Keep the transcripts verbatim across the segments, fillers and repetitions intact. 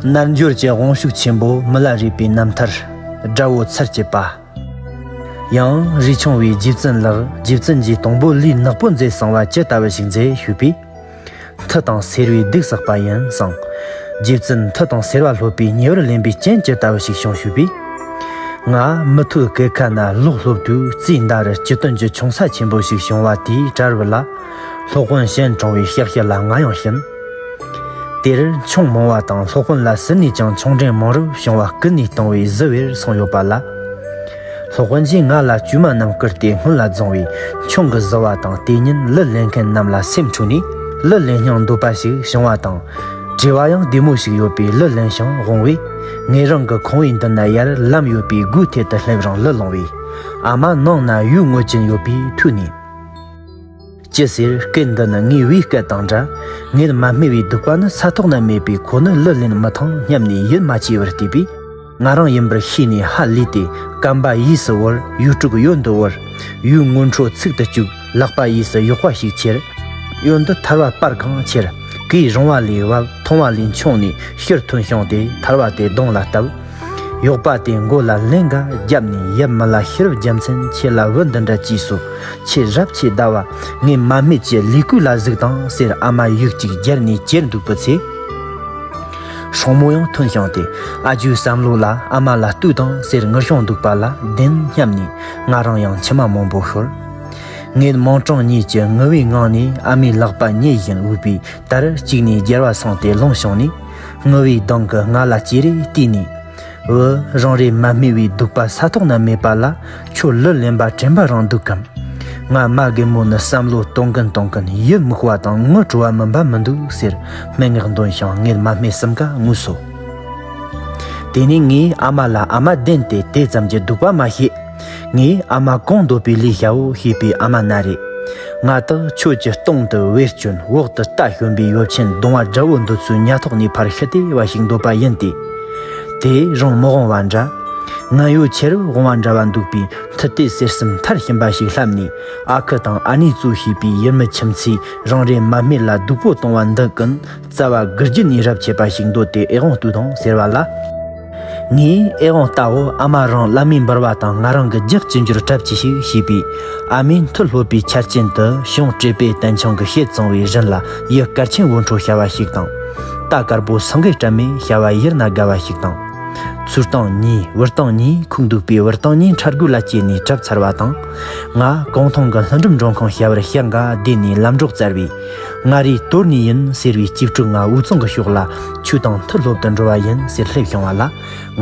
རྣལ་འབྱོར་གྱི་དབང་ཕྱུག་ཆེན་པོ་མི་ལ་རས་པའི་རྣམ་ཐར། དགྲ་བོ་ཚར་བཅད་པ། ཡང་རས་ཆུང་བའི་རྗེ་བཙུན་ལགས། རྗེ་བཙུན་གྱིས་དང་པོ་ལུས་ནག་པོ་མཛེས་གསང་བ་ཇི་ལྟ་བུ་ཞིག་མཛེས་ཞུས་པས། མཐུ་དང་སེར་བས་སྡུག་བསགས་པ་ཡིན་གསུངས། རྗེ་བཙུན་མཐུ་དང་སེར་བ་སློབ་པའི་ཉེ་བར་ལེན་པའི་རྐྱེན་ཇི་ལྟ་བུ་ཞིག་བྱུང་ཞུས་པས། ང་མུ་ཐུད་སྐེད་ཁ་ན་ལོག་སློབ་དུས་རྩིས་མདའ་རུ་སྤྱི་དོན་གྱི་ཆུང་ས་ཆེན་པོ་ཞིག་བྱུང་བ་དེའི་གྲལ་བུ་ལ། སློབ་དཔོན་གཞན་དྲངས་པའི་ཤག་ཤག་ལ་ང་ཡང་ཕྱིན། དེར་ཆུང་མང་བ་དང་སློབ་དཔོན་ལ་ཟུར་ནས་ཀྱང་ཆུང་འབྲིང་མང་རབས་བྱུང་བ་ཀུན་ནས་བཏང་བའི་གཟི་བེར་སོང་ཡོད་པ་ལ། སློབ་དཔོན་གྱིས་ང་ལ་བཅོས་མ་རྣམས་བསྐུར་ཏེ་སྔོན་ལ་བརྫངས་པའི་ཆུང་གི་གཟི་བ་དང་དེ་ཉིན་གླུ་ལེན་མཁན་རྣམས་ལ་སེམས་འཁྲུགས་ནས་གླུ་ལེན་སྙིང་འདོད་པ་ཞིག་བྱུང་བ་དང་། བྲེལ་བ་ཡང་བདེ་མོ་ཞིག་ཡོད་པས་གླུ་ལེན་ཞིང་དབང་བས། ངེད་རང་གི་ཁང་བའི་མདུན་ན་ཡར་ལམ་ཡོད་པའི་སྒོའི་ཐད་དུ་སླེབས་རུང་གླུ་ལེན་པས། ཨ་མ་ནང་ན་ཡོས་ངོ་ཅན་ཡོད་པས་ཐོས་ནས། ཅི་ཟེར། སྐད་འདི་ནི་ངའི་བུའི་སྐད་དང་འདྲ། ངེད་མ་སྨད་པའི་སྡིག་པ་ནི་ས་ཐོག་ན་མེད་པས། ཁོ་ནི་གླུ་ལེན་མི་ཐང་སྙམ་ནས་ཡིད་མ་ཆེས་པར་བལྟས་པས། ང་རང་ཡིན་པར་ཤེས་ནས་ཧ་ལས་ཏེ། སྐམ་པ་ཡིས་སུ་བོར། ཡོས་དྲུག་གཡོན་དུ་བོར། ཡོས་སྔོན་འཕྲོ་ཚིག་ཏུ་བཅུག། ལག་པ་ཡིས་སུ་གཡོག་པ་ཞིག་ཁྱེར། གཡོན་དུ་ཐལ་བ་སྤར་གང་ཁྱེར། གོས་རིང་བ་ལས་བབས། ཐུང་བ་ལས་མཆོང་ནས་ཕྱིར་ཐོན་བྱུང་སྟེ་ཐལ་བ་དེ་གདོང་ལ་བཏབ། གཡོག་པ་དེ་མགོ་ལ་ལན་འགའ་བརྒྱབ་ནས་ཡབ་མི་ལ་ཤེས་རབ་རྒྱལ་མཚན་ཁྱེད་ལ་བུ་འདི་འདྲ་སྐྱེས་སོ། ཁྱེད་རབས་ཆད་ཟླ་བ། ངས་མ་སྨད་ཀྱི་ལུས་སྐུད་ལ་གཟིགས་དང་ཟེར་ཨ་མ་ཡིག་གཅིག་སྦྱར་ནས་གྱེར་འདུག་པའི་ཚེ། སྲུང་མོ་ཡང་ཐོན་བྱུང་སྟེ། ཨ་ཇོའི་བསམ་བློ་ལ་ཨ་མ་ལ་ལྟོས་དང་ཟེར་ངུར་བྱུང་འདུག་པ་ལ་བདེན་སྙམ་ནས་ང་རང་ཡང་མཆི་མ་མང་པོ་ཤོར། ངེད་མིང་གྲགས་གཉིས་ཀྱི་ངུ་བའི་ངང་ནས་ཨ་མའི་ལག་པ་མཉེ་བཞིན་འུག་པའི་དར་གཅིག་ནས་རྒྱལ་བ་སངས་ཏེ་ལོང་བྱུང་ནས། ངུ་བའི་གདངས་ཀྱིས་ང་ལ་ཅེ་རེ་བལྟས་ནས། བུ། རང་རེ་མ་སྨད་པའི་སྡིག་པ་ས་ཐོག་ན་མེད་པ་ལ། ཁྱོད་གླུ་ལེན་པ་དྲན་པ་རང་འདུག་གམ། ང་མ་རྒན་མོ་ནི་བསམ་བློ་གཏོང་གིན་གཏོང་གིན་ཡིད་མུག་པ་དང་ངུ་བྲོ་བ་མིན་པ་མི་འདུག་ཟེར་སྨྲེ་སྔགས་འདོན་ཞིང་ངེད་མ་སྨད་གསུམ་ཀ་ངུས་སོ། དེ་ནས་ངས་ཨ་མ་ལ། ཨ་མ་བདེན་ཏེ་དེ་ཙམ་གྱི་སྡིག་པ་མ་བྱེད། ངས་ཨ་མ་གང་འདོད་པའི་ལས་བྱའོ་ཞེས་པས། ཨ་མ་ན་རེ། ང་དག་ཁྱོད་ཀྱི་སྟེང་དུ་བེར་གྱོན། འོག་ཏུ་རྟ་ཞོན་པའི་ཡོབ་ཆེན་གདོང་བ་དགྲ་བོ་འདི་ཚོའི་ཉ་ཐོག་ནས་ཕར་ཤི་སྟེ་བ་ཞིག་འདོད་པ་ཡིན་ཏེ། དེ་རང་མི་དབང་བ་འདྲ། ངན་གཡོ་ཆེ་རུ་དབང་བ་འདྲ་བ་འདུག་པས། མཐུ་སྟེ་གསེར་གསུམ་མཐར་ཕྱིན་པ་ཞིག་ལྷབ་ནས། ཨ་ཁུ་དང་ཨ་ནེ་གཙོས་བྱས་པའི་ཡུལ་མི་ཁྱིམ་མཚེས་རང་རེ་མ་སྨད་ལ་སྡུག་པོ་གཏོང་བ་འདི་ཀུན་རྩ་བ་དགུ་བརྒྱུད་ནས་རབས་ཆད་པ་ཞིག་འདོད་དེ་ཨེ་དབང་ལྟོས་དང་ཟེར་བ་ལ། ངས་ཨེ་དབང་ལྟའོ། ཨ་མ་རང་བླ་མའི་འབུལ་བ་དང་ང་རང་གི་རྒྱགས་ཅི་འགྱུར་གྲབས་ཅི་ཞིག་ཞེས་པས། ཨ་མས་མཐུ་སློབ་པའི་ཆར་ཅན་དུ་བྱུང་། བྲེད་པའི་བསྟན་ཆང་གི་ཞལ་གཙང་བའི་རིན་ལ་ཡུ་དཀར་ཆེན་འོད་འཕྲོ་ཤར་བ་ཞིག་དང་། རྟ་དཀར་པོ་སེང་གེ་བཀྲམ་མས་ཤར་བ་ཡུར་ན་དགའ་བ་ཞིག་དང་། ཚུར་བཏང་གཉིས་བུར་བཏང་གཉིས་ཁུག་འདུག་པའི་བུར་བཏང་གཉིས་འཕྲལ་རྒོལ་ལ་བཅད་ནས་གྲབས་ཚར་བ་དང་། ང་གུང་ཐང་གི་ལྷུན་གྲུབ་མགྲོན་ཁང་ཤར་བར་ཤར་འགའ་བསྡད་ནས་ལམ་འགྲོ་བཙལ་བས། ང་རེ་དོར་ནས་ཡིན་ཟེར་བའི་གཅེས་ཕྲུག་ང་དབུས་གཙང་གི་ཕྱོགས་ལ་ཆོས་དང་མཐུ་སློབ་ཏུ་འགྲོ་བ་ཡིན་ཟེར་སླེབས་བྱུང་བ་ལ།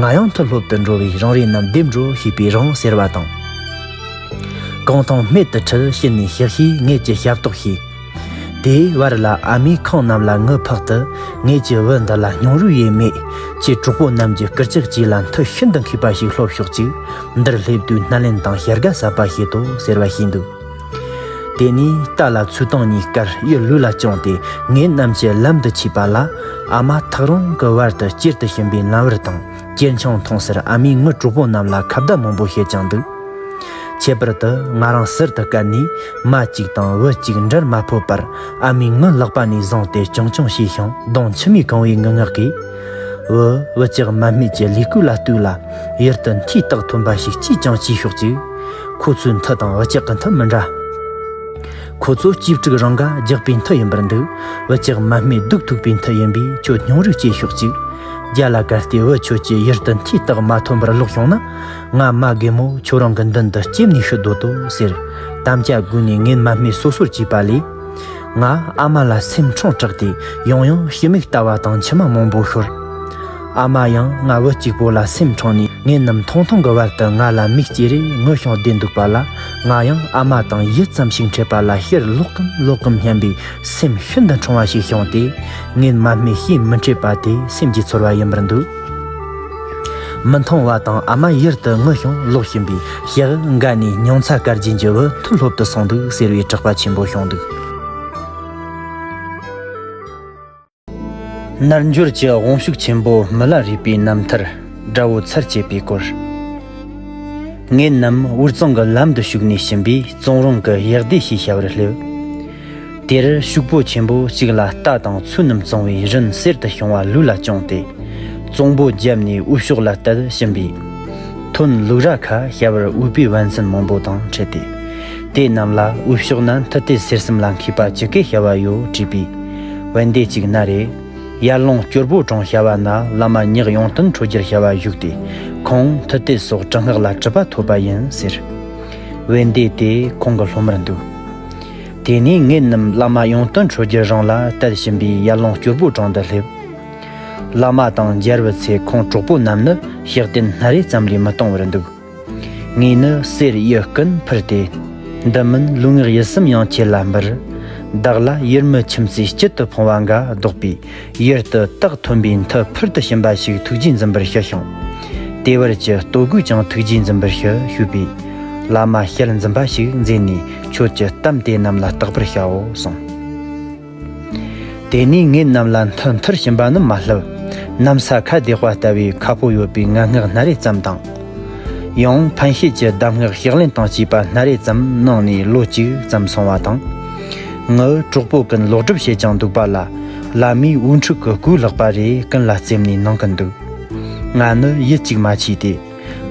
ང་ཡང་མཐུ་སློབ་ཏུ་འགྲོ་བས་རང་རེ་རྣམས་སྡེབ་འགྲོ་ཞེས་པས་རང་ཟེར་བ་དང་། གུང་ཐང་རྨད་དུ་ཁྲིད་ཕྱིན་ནས་ཞག་ཤས་ངེད་ཀྱི་ཞབས་ཏོག་བྱས། དེའི་བར་ལ་ཨ་མས་ཁང་རྣམས་ལ་ངུ་ཕག་ཏུ། ངེད་ཀྱི་བུ་འདི་ལ་སྙིང་རུས་ཡེ་མེད། ཁྱེད་གྲོགས་པོ་རྣམས་ཀྱི་སྐུལ་ལྕག་ཅིག་ལ་མཐུ་ཤིན་ཏུ་མཁས་པ་ཞིག་སློབ་ཤོག་ཅིག། འདིར་སླེབས་དུས་སྣ་ལེན་དང་བྱ་དགའ་ཟབ་པ་བྱེད་དོ་ཟེར་བ་ཞིག་འདུག། དེ་ནས་རྟ་ལ་ཚུར་བཏང་གཉིས་དཀར་ཡུལ་ལུས་ལ་བཅངས་ཏེ་ངེད་རྣམས་ཀྱི་ལམ་དུ་ཆས་པ་ལ། ཨ་མ་ཐག་རིང་གི་བར་དུ་གཅེར་དུ་ཕྱིན་པའི་ལམ་བར་དང་། གཅེར་འཕྱང་མཐོང་སར་ཨ་མས་ངུ་གྲོགས་པོ་རྣམས་ལ་ཁ་བརྡ་མང་པོ་བྱེད་ཀྱང་འདུག། ཁྱད་པར་དུ་ང་རང་ཟུར་དུ་བཀལ་ནས་མ་གཅིག་དང་བུ་གཅིག་འབྲལ་མ་ཕོད་པར་ཨ་མའི་ངུ་ལག་པ་ནས་བཟུང་སྟེ་ཅུང་ཅུང་བྱས་ཤིང་གདོང་མཆི་མས་གང་བའི་ངུ་ངག་གིས། བུ། བུ་ཅག་མ་སྨད་ཀྱི་ལུས་སྐུད་ལ་ལྟོས་ལ། ཡུལ་དུ་མཐའི་རྟགས་ཐོན་པ་ཞིག་ཅིས་ཀྱང་བྱས་ཤོག་ཅིག། ཁོ་ཚོའི་མཐུ་དང་བུ་ཅག་གི་མཐུ་མི་འདྲ། ཁོ་ཚོ་གཅེས་ཕྲུག་རང་ག་རྒྱགས་པའི་མཐུ་ཡིན་པར་འདུག། བུ་ཅག་མ་སྨད་སྡུག་ཐུག་པའི་མཐུ་ཡིན་པས་ཁྱོད་སྙིང་རུས་སྐྱེ་ཤོག་ཅིག། རྒྱ་ལ་བཀལ་ཏེ་བུ་ཁྱོད་ཀྱི་ཡུལ་དུ་མཐའི་རྟགས་མ་ཐོན་པར་ལོག་བྱུང་ན། ང་མ་རྒན་མོ་ཁྱོད་རང་གི་མདུན་དུ་ལྕེབ་ནས་ཤི་སྡོད་དོ་ཟེར། དམ་བཅའ་བསྒོས་ནས་ངེད་མ་སྨད་སོ་སོར་གྱེས་པ་ལས། ང་ཨ་མ་ལ་སེམས་འཕྲང་དྲགས་ཏེ་ཡང་ཡང་ཕྱི་མིག་ལྟ་བ་དང་མཆི་མ་མང་པོ་ཤོར། ཨ་མ་ཡང་ང་བུ་གཅིག་པོ་ལ་སེམས་འཕྲང་ནས་ངེད་རྣམས་ཐུང་ཐུང་གི་བར་དུ་ང་ལ་མིག་ཅེ་རེ་ངུ་ཞིང་བསྡད་འདུག་པ་ལ། ང་ཡང་ཨ་མ་དང་ཡུད་ཙམ་ཞིག་འཕྲད་པ་ལ་ཕྱིར་ལོག་གམ་ལོག་གམ་སྙམ་པའི་སེམས་ཤིན་ཏུ་འཕྲང་བ་ཞིག་བྱུང་སྟེ། ངེད་མ་སྨད་ཞེས་མི་འཕྲད་པ་དེ་སེམས་ཀྱི་ཚོར་བ་ཡིན་པར་འདུག། མི་མཐོང་བ་དང་ཨ་མ་ཡུལ་དུ་ངུ་ཞིང་ལོག་བཞིན་པའི་ཞག་འགའ་ནས་མྱོང་ཚ་དཀར་རྒྱན་གྱི་བུ་མཐུ་སློབ་ཏུ་སོང་འདུག་ཟེར་བའི་གྲགས་པ་ཆེན་པོ་བྱུང་འདུག། རྣལ་འབྱོར་གྱི་དབང་ཕྱུག་ཆེན་པོ་མི་ལ་རས་པའི་རྣམ་ཐར། དགྲ་བོ་ཚར་བཅད་པའི་སྐོར། ངེད་རྣམས་དབུས་གཙང་གི་ལམ་དུ་ཞུགས་ནས་ཕྱིན་པས་གཙང་རོང་གི་གཡག་སྡེ་ཞེས་བྱ་བར་སླེབས། དེར་ཕྱུག་པོ་ཆེན་པོ་གཅིག་ལ་རྟ་དང་ཚོས་རྣམས་བཙོང་བའི་རིན་གསེར་དུ་བྱུང་བ་ལུས་ལ་བཅངས་ཏེ། གཙང་པོ་རྒྱབ་ནས་འོས་ཤོག་ལ་བལྟ་ཕྱིན་པའི་ཐོན་ལུག་ར་ཁ་བྱ་བར་འོས་པའི་བན་སྲིན་མང་པོ་དང་འཕྲད་དེ། དེ་རྣམས་ལ་འོས་ཤོག་ན་མཐུ་སྟོབས་གསེར་གསུམ་ལ་མཁས་པ་ཇི་སྐད་བྱ་བ་ཡོད་དྲིས་པས། བན་དེ་གཅིག་ན་རེ། ཡར་ལུང་སྐྱོར་པོ་གྲོང་བྱ་བ་ན་བླ་མ་ཉག་ཡོང་སྟོན་འཕྲོད་སྦྱོར་བྱ་བ་བཞུགས་ཏེ། ཁོང་མཐུ་སྟོབས་སོགས་དྲག་སྔགས་ལ་གྲུབ་པ་ཐོབ་པ་ཡིན་ཟེར། བན་དེ་དེ་ཁོང་གི་སློབ་མར་འདུག་དེ་ནས་ངེད་རྣམས་བླ་མ་ཡོང་སྟོན་འཕྲོད་སྦྱོར་རང་ལ་བལྟ་ཕྱིན་པའི་ཡར་ལུང་སྐྱོར་པོ་གྲོང་དུ་སླེབས། བླ་མ་དང་མཇལ་བའི་ཚེ་ཁོང་གྲོགས་པོ་རྣམས་ནི་ཕྱག་རྟེན་སྣ་རེ་ཙམ་ལས་མི་གཏོང་བར་འདུག་ངས་ནི་གསེར་གཡུ་ཀུན་ཕུལ་ཏེ། འདི་མིན་ལུས་ངག་ཡིད་གསུམ་ཡང་ཁྱེད་ལ་འབུལ། བདག་ལ་ཡུལ་མི་ཁྱིམ་མཚེས་དཀྱིལ་དུ་ཕོངས་པ་འགའ་བཟློག་པའི་ཡུལ་དུ་རྟགས་ཐོན་པའི་མཐུ་ཕུལ་དུ་ཕྱིན་པ་ཞིག་ཐུགས་རྗེས་འཛིན་པར་ཞུ་ཞིང་། དེ་བར་གྱི་ལྟོ་གོས་ཀྱང་ཐུགས་རྗེས་འཛིན་པར་ཞུ་ཞུས་པས། བླ་མ་ཞལ་འཛུམ་པ་ཞིག་མཛད་ནས། ཁྱོད་ཀྱི་གཏམ་དེ་རྣམས་ལ་བརྟག་པར་བྱའོ་གསུངས། དེ་ནས་ངེད་རྣམས་ལ་མཐུ་འཐུར་བྱིན་པ་ནི་མ་བསླབ། གནམ་ས་ཁ་བདེ་བ་ལྟ་བུའི་ཁ་ཕོ་ཡོད་པའི་ངན་སྔགས་སྣ་རེ་ཙམ་དང་། ཡང་ཕན་བྱེད་ཀྱི་གདམས་ངག་ཕྱག་ལེན་དང་བཅས་པ་སྣ་རེ་ཙམ་གནང་ནས་ལོ་གཅིག་ཙམ་སོང་བ་དང་། ངའི་གྲོགས་པོ་ཀུན་ལོག་སྒྲུབ་བྱེད་ཀྱང་འདུག་པ་ལ། བླ་མས་འུར་འཁྲུག་གི་གོས་ལྷག་པ་རེ་ཀུན་ལ་བརྩེམས་ནས་གནང་གིན་འདུག་ང་ནི་ཡིད་གཅིག་མ་ཆེས་ཏེ།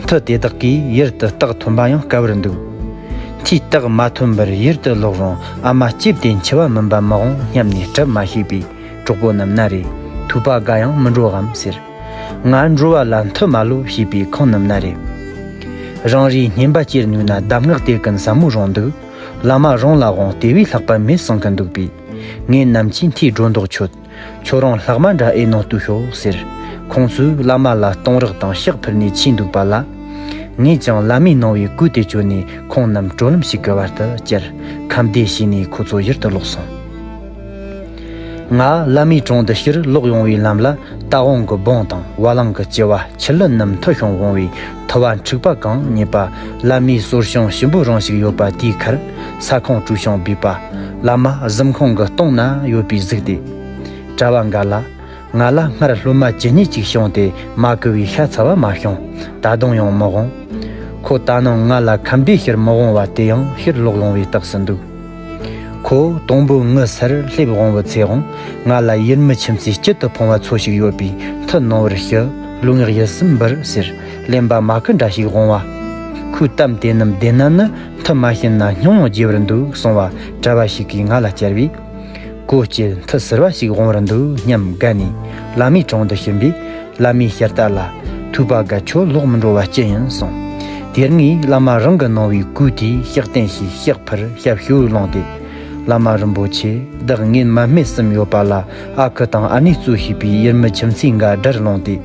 མཐུ་དེ་དག་གིས་ཡུལ་དུ་རྟགས་ཐོན་པ་ཡང་དཀའ་བར་འདུག་མཐུའི་རྟགས་མ་ཐོན་པར་ཡུལ་དུ་ལོག་རུང་ཨ་མ་ལྕེབས་ཏེ་འཆི་བ་མིན་པ་མི་འོང་སྙམ་ནས་གྲབས་མ་བྱས་པས། གྲོགས་པོ་རྣམས་ན་རེ། ཐུབ་པ་དགའ་ཡང་མི་འགྲོ་འམ་ཟེར། ང་འགྲོ་བ་ལ་མཐུ་མ་ལོ་ཞེས་པས། ཁོང་རྣམས་ན་རེ། རང་རེའི་སྙེམས་པ་ཅེར་ནུས་ན་གདམས་ངག་དེ་ཀུན་ཟབ་མོ་རུང་འདུག་བླ་མ་རང་ལ་དབང་དེ་བས་ལྷག་པ་མེད་གསུང་གིན་འདུག་པས། ངེད་རྣམས་ཀྱིས་མཐུའི་སྒྲོ་འདོགས་ཆོད། ཁྱོད་རང་ལྷག་མ་འདྲ་ཨེ་གནང་བཏུས་ཤོག་ཟེར། ཁོང་ཚོས་བླ་མ་ལ་གཏོང་རག་དང་ཕྱག་ཕུལ་ནས་ཕྱིན་འདུག་པ་ལ། ངས་ཀྱང་བླ་མས་གནང་བའི་གོས་དེ་གྱོན་ནས་ཁོང་རྣམས་གྲོ་ལམ་ཞིག་གི་བར་དུ་བཅར། ཁམས་བདེ་བྱས་ནས་ཁོ་ཚོ་ཡུལ་དུ་ལོག་སོང་། ང་བླ་མའི་དྲུང་དུ་ཕྱིར་ལོག་ཡོང་བའི་ལམ་ལ་རྟ་དབང་གི་སྦོང་དང་བ་ལང་གི་ལྕི་བ། ཁྱི་ལུད་རྣམས་མཐུ་ཞིང་འོང་བའི་ཐུ་བ་འཁྲིག་པ་གང་རྙེད་པ། བླ་མའི་གསོལ་བྱང་ཞིམ་པོ་རང་ཞིག་ཡོད་པ་དེའི་ཁར་ས་ཁོངས་བཀྲུས་ཤིང་སྦས་པ། བླ་མ་གཟིམ་ཁང་གི་སྟེང་ན་ཡོད་པས་གཟིགས་ཏེ། གྲྭ་བ་འགའ་ལ། ང་ལ་སྔར་སློབ་མ་ཇི་སྙེད་ཅིག་བྱུང་སྟེ་མ་གུས་པའི་ཤ་ཚ་བ་མ་བྱུང་། ད་དུང་ཡང་མི་འོང་། ཁོ་ད་ནངས་ང་ལ་ཁམས་བདེ་ཕྱིར་མི་འོང་བ་དེ་ཡང་ཕྱིར་ལོག་ཡོང་བའི་རྟགས་སུ་འདུག་ཁོ་དང་པོ་ངའི་སར་སླེབས་འོང་བའི་ཚེ་འོང་ང་ལ་ཡུལ་མི་ཁྱིམ་མཚེས་དཀྱིལ་དུ་ཕོངས་པ་ཚོ་ཞིག་ཡོད་པས་མཐུ་གནང་བར་ཞུ། ལུས་ངག་ཡིད་གསུམ་འབུལ་ཟེར། གླེན་པ་མ་ཁུ་འདྲ་ཞིག་འོང་བ། ཁོའི་གཏམ་དེ་རྣམས་བདེན་ན་ནི་མཐུ་མ་བྱིན་ན་སྙིང་ཡང་རྗེ་བར་འདུག་གསུང་བ་གྲྭ་བ་ཞིག་གིས་ང་ལ་བཅར་བས། གོ་སྐྱེས་མཐུ་ཟུར་བ་ཞིག་འོང་བར་འདུག་སྙམ་དགའ་ནས་བླ་མའི་དྲུང་དུ་ཕྱིན་པས། བླ་མའི་ཞལ་ལྟ་ལ། ཐུབ་པ་དགའ་ཁྱོད་ལོག་མི་འགྲོ་བ་ཅི་ཡིན་གསུངས། དེར་ངས་བླ་མ་རང་གིས་གནང་བའི་གོས་དེའི་ཕྱག་རྟེན་ཞེས་ཕྱག་ཕུལ། ཞབས་ཞུ་བླངས་ཏེ། བླ་མ་རིན་པོ་ཆེ། བདག་ངེད་མ་སྨད་གསུམ་ཡོད་པ་ལ་ཨ་ཁུ་དང་ཨ་ནེ་གཙོས་བྱས་པའི་ཡུལ་མི་ཁྱིམ་མཚེས་འགའ་དགྲར་བླངས་ཏེ།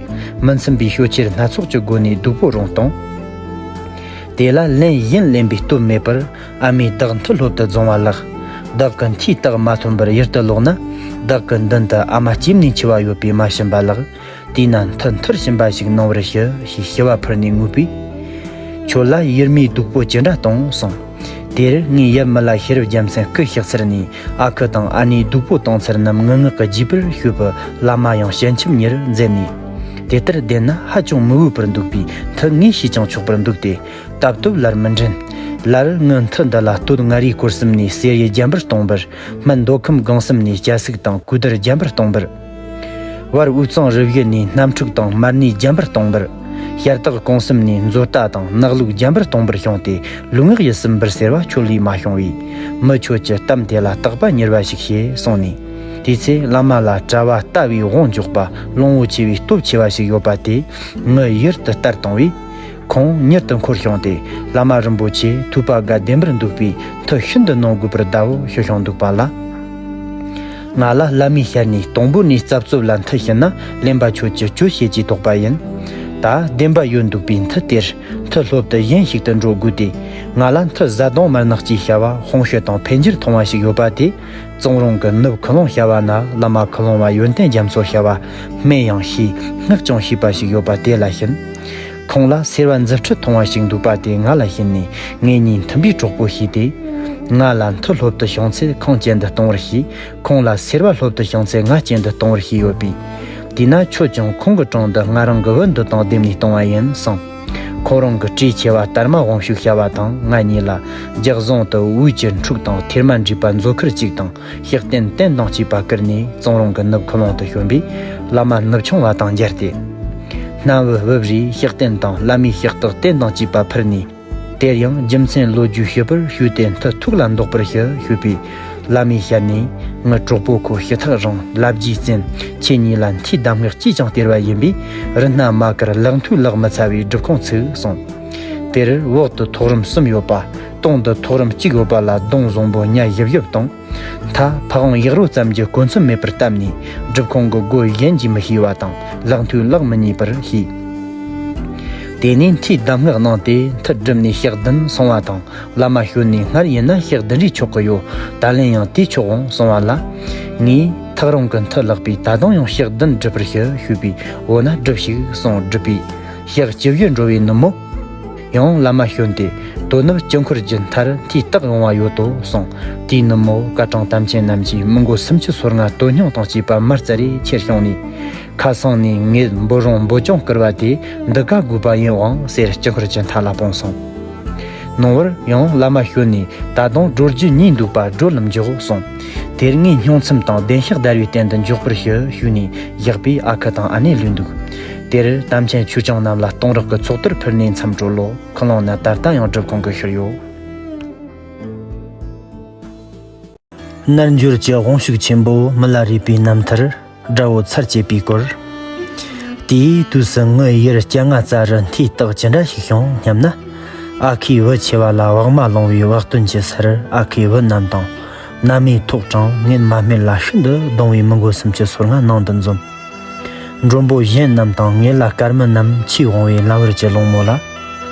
མི་འཚམ་པའི་ཤོ་ཆེར་སྣ་ཚོགས་ཀྱི་སྒོ་ནས་སྡུག་པོ་རུང་གཏོང་། དེ་ལ་ལན་གཞན་ལེན་པའི་སྟོབས་མེད་པར་ཨ་མས་བདག་མཐུ་སློབ་ཏུ་རྫོང་བ་ལགས། བདག་གི་མཐུའི་རྟགས་མ་ཐོན་པར་ཡུལ་དུ་ལོག་ན། བདག་གི་མདུན་དུ་ཨ་མ་ལྕེབས་ནས་འཆི་བ་ཡོད་པས་མ་ཕྱིན་པ་ལགས། དེས་ན་མཐུ་འཐུར་བྱིན་པ་ཞིག་གནང་བར་ཞུ་ཞེས་ཞུ་བ་ཕུལ་ནས་ངུས་པས། ཁྱོད་ལ་ཡུལ་མིས་སྡུག་པོ་ཅི་འདྲ་གཏོང་གསུངས། དེར་ངས་ཡབ་མི་ལ་ཤེས་རབ་རྒྱལ་མཚན་སྐུ་གཤེགས་ཚར་ནས་ཨ་ཁུ་དང་ཨ་ནེའི་སྡུག་པོ་གཏོང་ཚུལ་རྣམས་ངུ་ངག་གི་བརྗེད་པར་ཞུས་པས། བླ་མ་ཡང་ཞལ་ཆེམས་གཉེར་མཛད་ནས། དེ་ལྟར་བདེན་ན་ཧ་ཅང་མི་འོས་པར་འདུག་པས་མཐུ་ངས་ཤེས་ཀྱང་ཆོག་པར་འདུག་སྟེ། ད་སྟོབས་ལར་མི་འདྲེན། ལར་ངའི་མཐུ་འདི་ལ་སྟོད་མངའ་རིས་སྐོར་གསུམ་ནས་གསེར་གཡུ་འཇམ་པར་གཏོང་བར། སྨད་མདོ་ཁམས་སྒང་གསུམ་ནས་སྐྱ་སིག་དང་གོས་དར་འཇམ་པར་གཏོང་བར། བར་དབུས་གཙང་རུ་བཞི་ནས་སྣམ་ཕྲུག་དང་མར་ནས་འཇམ་པར་གཏོང་བར། ཤ་སྟག་གོང་གསུམ་ནས་མཛོ་རྟ་དང་ནག་ལུག་འཇམ་པར་གཏོང་བར་བྱུང་སྟེ། ལུས་ངག་ཡིད་གསུམ་འབུལ་ཟེར་བ་ཁྱོད་ལས་མ་བྱུང་བས། མི་ཁྱོད་ཀྱི་གཏམ་དེ་ལ་བརྟག་པ་གཉེར་བ་ཞིག་བྱེད་གསུངས་ནས། དེའི་ཚེ་བླ་མ་ལ་གྲྭ་བ་ལྟ་བུའི་དབང་འཇོག་པ་གླང་པོ་ཆེ་བའི་སྟོབས་ཆེ་བ་ཞིག་ཡོད་པ་དེ་ངའི་ཡུལ་དུ་བསྟར་བཏང་བས། ཁོང་མྱུར་དུ་འཁོར་བྱུང་སྟེ། བླ་མ་རིན་པོ་ཆེ་ཐུབ་པ་དགའ་བདེན་པར་འདུག་པས་མཐུ་ཤིན་ཏུ་གནང་དགོས་པར་གདའོ་ཞུ་ཞིང་འདུག་པ་ལ། ང་ལ་བླ་མའི་ཞལ་ནས་དང་པོ་ནས་རྩབ་རྩུབ་ལ་མཐུ་བྱིན་ན་གླེན་པ་ཁྱོད་ཀྱི་གྱོད་བྱེད་ཅེས་དོགས་པ་ཡིན། ད་བདེན་པ་ཡོད་འདུག་པའི་མཐུ་སྟེར། མཐུ་སློབ་ཏུ་གཞན་ཞིག་ཏུ་འགྲོ་དགོས་ཏེ། ང་ལ་མཐུ་བཟའ་བཏུང་མར་ནག་ཅེས་བྱ་བ་ཧོང་ཤོད་དང་འཕེལ་འགྱུར་མཐོང་བ་ཞིག་ཡོད་པ་དེ། གཙང་རོང་གི་ནུབ་ཁུ་ལུང་བྱ་བ་ན་བླ་མ་ཁུ་ལུང་བ་ཡོན་ཏན་རྒྱ་མཚོ་བྱ་བ་སྨད་ཡང་ཤེས་སྔགས་ཀྱང་ཤེས་པ་ཞིག་ཡོད་པ་དེ་ལ་བྱིན། ཁོང་ལ་སེར་བ་མཛུབ་ཁྲིད་མཐོང་བ་ཞིག་འདུག་པ་དེ་ང་ལ་བྱིན་ནས་ངེད་གཉིས་མཐུན་པའི་གྲོགས་པོ་བྱས་ཏེ། ང་ལ་མཐུ་སློབ་ཏུ་བྱུང་ཚེ་ཁོང་གྱེན་དུ་གཏོང་བར་བྱས། ཁོང་ལ་སེར་བ་སློབ་ཏུ་བྱུང་ཚེ་ང་གྱེན་དུ་གཏོང་བར་བྱས་ཡོད་པས། དེས་ན་ཁྱོད་ཀྱང་ཁོང་གི་དྲུང་དུ་ང་རང་གི་བུ་འདི་དང་ལྡེམ་ནས་གཏོང་བ་ཡིན་གསུངས། ཁོང་རང་གི་བཀྲེས་ཆེ་བ་དར་མ་དབང་ཕྱུག་བྱ་བ་དང་ང་གཉིས་ལ་རྒྱག་བཟང་དུ་དབུས་ཀྱི་འཁྲུག་དང་ཐེར་མ་འདྲིས་པ་མཛོ་ཁར་གཅིག་དང་ཕྱག་རྟེན་རྟེན་དང་བཅས་པ་བསྐུར་ནས་གཙང་རོང་གི་ནུབ་ཁུ་ལུང་དུ་བྱོན་པས། བླ་མ་ནུབ་ཆུང་བ་དང་མཇལ་ཏེ། སྣམ་བུ་བུབས་རིའི་ཕྱག་རྟེན་དང་བླ་མའི་ཕྱག་རྟགས་རྟེན་དང་བཅས་པ་ཕུལ་ནས། དེར་ཡང་རྒྱུ་མཚན་ལོ་རྒྱུས་ཞིབ་པར་ཞུས་ཏེ་མཐུ་ཐུགས་ལ་འདོགས་པར་ཞུ་ཞུས་པས། བླ་མའི་ཞལ་ནས། ངའི་གྲོགས་པོ་ཁོ་ཞི་ཐག་རིང་། ལབ་རྗེས་བཙན། ཁྱེད་གཉིས་ལ་མཐུའི་གདམས་ངག་ཅིས་ཀྱང་སྟེར་བ་ཡིན་པས། རི་སྣ་མ་དཀར་ལག་མཐོའི་ལག་མི་ཚ་བའི་སྒྲུབ་ཁུངས་ཚུགས་གསུངས། དེར་འོག་ཏུ་ཐོག་རིམ་གསུམ་ཡོད་པ། སྟེང་དུ་ཐོག་རིམ་གཅིག་ཡོད་པ་ལ་གདུང་བཟང་པོ་ཉ་བཞི་བཞི་དང་། མཐའ་ཕ་ཝང་གཡག་རོ་ཙམ་གྱི་གོ་མཚོན་མེད་པར་བཏབ་ནས། སྒྲུབ་ཁུངས་ཀྱི་སྒོ་གཞན་གྱིས་མི་ཤེས་པ་དང་། ལག་མཐོའི་ལག་མི་རྙེད་པར་བྱས། དེ་ནས་མཐུའི་གདམས་ངག་གནང་སྟེ། མཐུ་བསྒྲུབས་ནས་ཞག་བདུན་སོང་བ་དང་། བླ་མ་ཞོལ་ནས། སྔར་ཡིན་ན་ཞག་བདུན་རེ་ཆོག་གི་ཡོད། ད་ལན་ཡང་དེས་ཆོག་འོང་གསུང་བ་ལ། ངས་ཐག་རིང་གི་མཐུ་བརླག་པས། ད་དུང་ཡང་ཞག་བདུན་སྒྲུབ་པར་ཞུ་ཞུས་པས། འོ་ན་སྒྲུབས་ཤིག་གསུངས། སྒྲུབས་པས། ཞག་བཅུ་བཞི་འགྲོ་བའི་ནུབ་མོ། ཡང་བླ་མ་ཞོལ་ཏེ། དོ་ནུབ་དཀྱིལ་འཁོར་གྱི་མཐར་མཐུའི་རྟགས་ཡོང་བ་ཡོད་དོ་གསུངས། དེའི་ནུབ་མོ་དཀར་གྲངས་དམ་ཅན་རྣམས་ཀྱིས། མི་མགོ་སུམ་ཅུ་སོ་ལྔ་དོན་སྙིང་དང་བཅས་པ་མི་རྩ་རེ་ཁྱེར་བྱུང་ནས། ཁ་སང་ནས་ངེད་འབོད་རུང་འབོད་ཀྱང་བསྐུར་བ་དེ། འདི་ཀ་དགོས་པ་ཡིན་འོང་ཟེར། དཀྱིལ་འཁོར་གྱི་མཐའ་ལ་སྤུངས་སོང་། ནངས་པར་ཡང་བླ་མ་ཞོལ་ནས། ད་དུང་སྒྲོལ་རྒྱུ་གཉིས་འདུག་པ། སྒྲོལ་ལམ་འཇོག་གསུངས། དེར་ངས་སྨྱུང་ཚིམ་དང་བདེ་གཤེགས་བརྡར་བའི་རྟེན་དུ་འཇོག་པར་ཞུ་ཞུས་ནས། བཞག་པས་ཨ་ཁུ་དང་ཨ་ནེ་ལུས་འདུག། དེར་དམ་ཅན་ཆོས་སྐྱོང་རྣམས་ལ་གཏོང་རག་གི་ཚོགས་གཏོར་ཕུལ་ནས་མཚམས་གྲོལ་ལོ། ཁོ་ལོང་ན་ད་ལྟ་ཡང་སྒྲུབ་ཁུངས་ཀྱི་ཕྱིར་ཡོད། རྣལ་འབྱོར་གྱི་དབང་ཕྱུག་ཆེན་པོ་མི་ལ་རས་པའི་རྣམ་ཐར། དགྲ་བོ་ཚར་བཅད་པའི་སྐོར། དེའི་དུས་སུ་ངའི་ཡུལ་སྐྱ་ང་རྩ་རུ་མཐུའི་རྟགས་ཅི་འདྲ་ཞིག་བྱུང་སྙམ་ན། ཨ་ཁུའི་བུ་ཆེ་བ་ལ་བག་མ་ལོང་བའི་བག་སྟོན་གྱི་སར། ཨ་ཁུའི་བུ་རྣམས་དང་མནའ་མས་ཐོག་དྲངས། ངེད་མ་སྨད་ལ་ཤིན་ཏུ་གདུང་བའི་མི་མགོ་སུམ་ཅུ་སོ་ལྔ་ནང་དུ་འཛོམས། མགྲོན་པོ་གཞན་རྣམས་དང་ངེད་ལ་སྐར་མི་རྣམས་ཆོས་དབང་བའི་ལམ་བར་གྱི་ལུང་མོ་ལ།